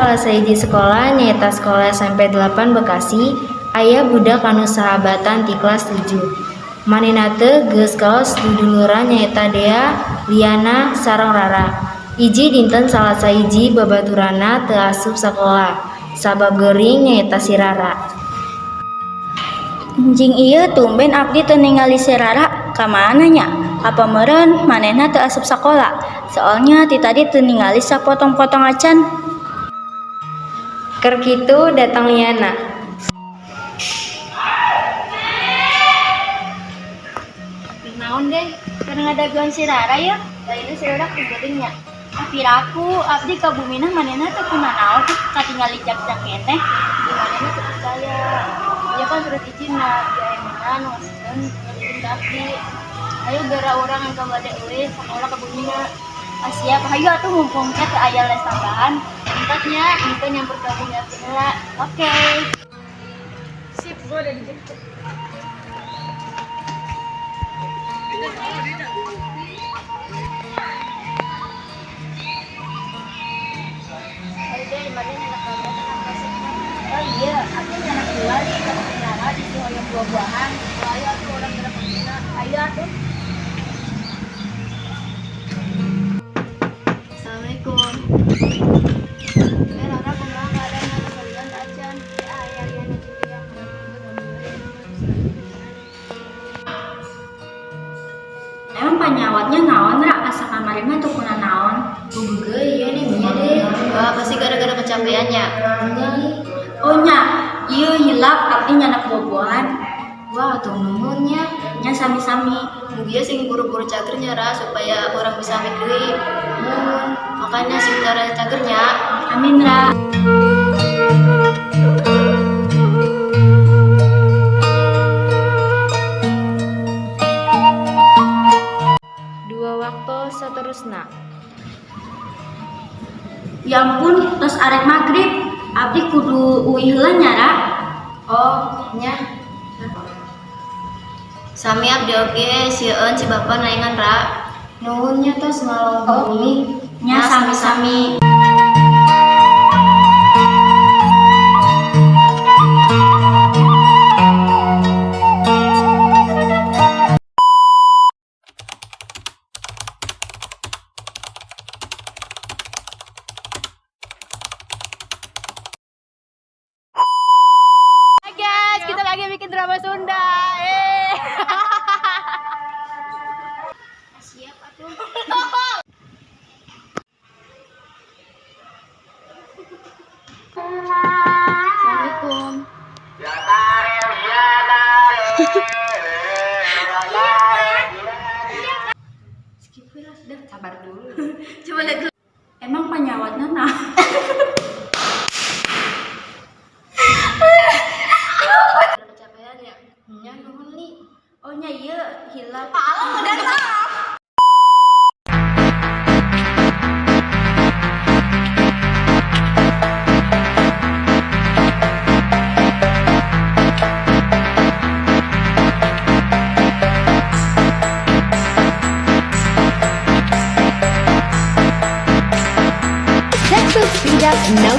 salah sahiji sekolah, nyaeta sekolah SMP 8 Bekasi, aya budak anu sahabatan ti kelas 7. Manehna teh geus kawas duduluran, nyaeta Dea, Liana, sareng Rara. Hiji dinten salah sahiji babaturanna teu asup sakola sabab gering, nyaeta si Rara. Anjing, ieu tumben abdi teu ningali si Rara, ka mana nya? Apa meureun manehna teu asup sakola? Soalnya ti tadi teu ningali sapotong-potong acan. Keur kitu datang Liana. Naon deh, keur ngadagoan si Rara ya? Lainnya si Rara geuring nya. Ah, piraku abdi ka bumina manehna teu kunanaon, katingali jak-jak keneh. Di manehna teu percaya. Dia kan surat izin na di aya mana nu ngasihkeun izin ka abdi. Ayo geura, urang engke bade euy sakola ka bumina. Ah, siap, hayu atuh, mumpung teh teu aya les tambahan. Entot nya, engke nyamper ka bumi abdi heula. Oke. Sip, gua udah dijemput. Ayo deh, mana anak kamu tenang kasih. Oh iya, abdi nyanak dua nih ka Rara di hoyong buah-buahan. Ayo atuh, urang geura ka bumina. Ayo atuh. Assalamualaikum. Eh, Rara, kumaha keadaan anak kalian acan? Ya, aya Liana juga yang. Emang panyawatnya naon, Ra? Asa kamari mah teu kunanaon. Boga iya nih deh. Wah, pasti gara-gara kecapean ya. Enggak nih. Oh nya, ieu hilap, abdi nyanak buah-buahan. Wah, tuh nuhun nya. Nya, sami-sami. Mugia sing buru-buru cager nya, Ra, supaya urang bisa ambil duit. Nuhun. Makanya sing tara cager nya. Amin, Ra. Dua waktu seterusna. Ya ampun, tos arek maghrib. Abdi kudu uih heula nya, Ra. Oh, nya. Sami, abdi oge sieun si bapak naengan, Ra. Nuhun nya tos ngalong ka bumi. Nya, sami-sami. Hai guys, kita lagi bikin drama Sunda. Eh. Siap atuh. Assalamualaikum. Skip lah, sudah sabar dulu. Coba lihat dulu. Emang panyawatna nah. Kecapean ya? Nya, nuhun li. Oh nya, ieu hilap. Texas speed up, no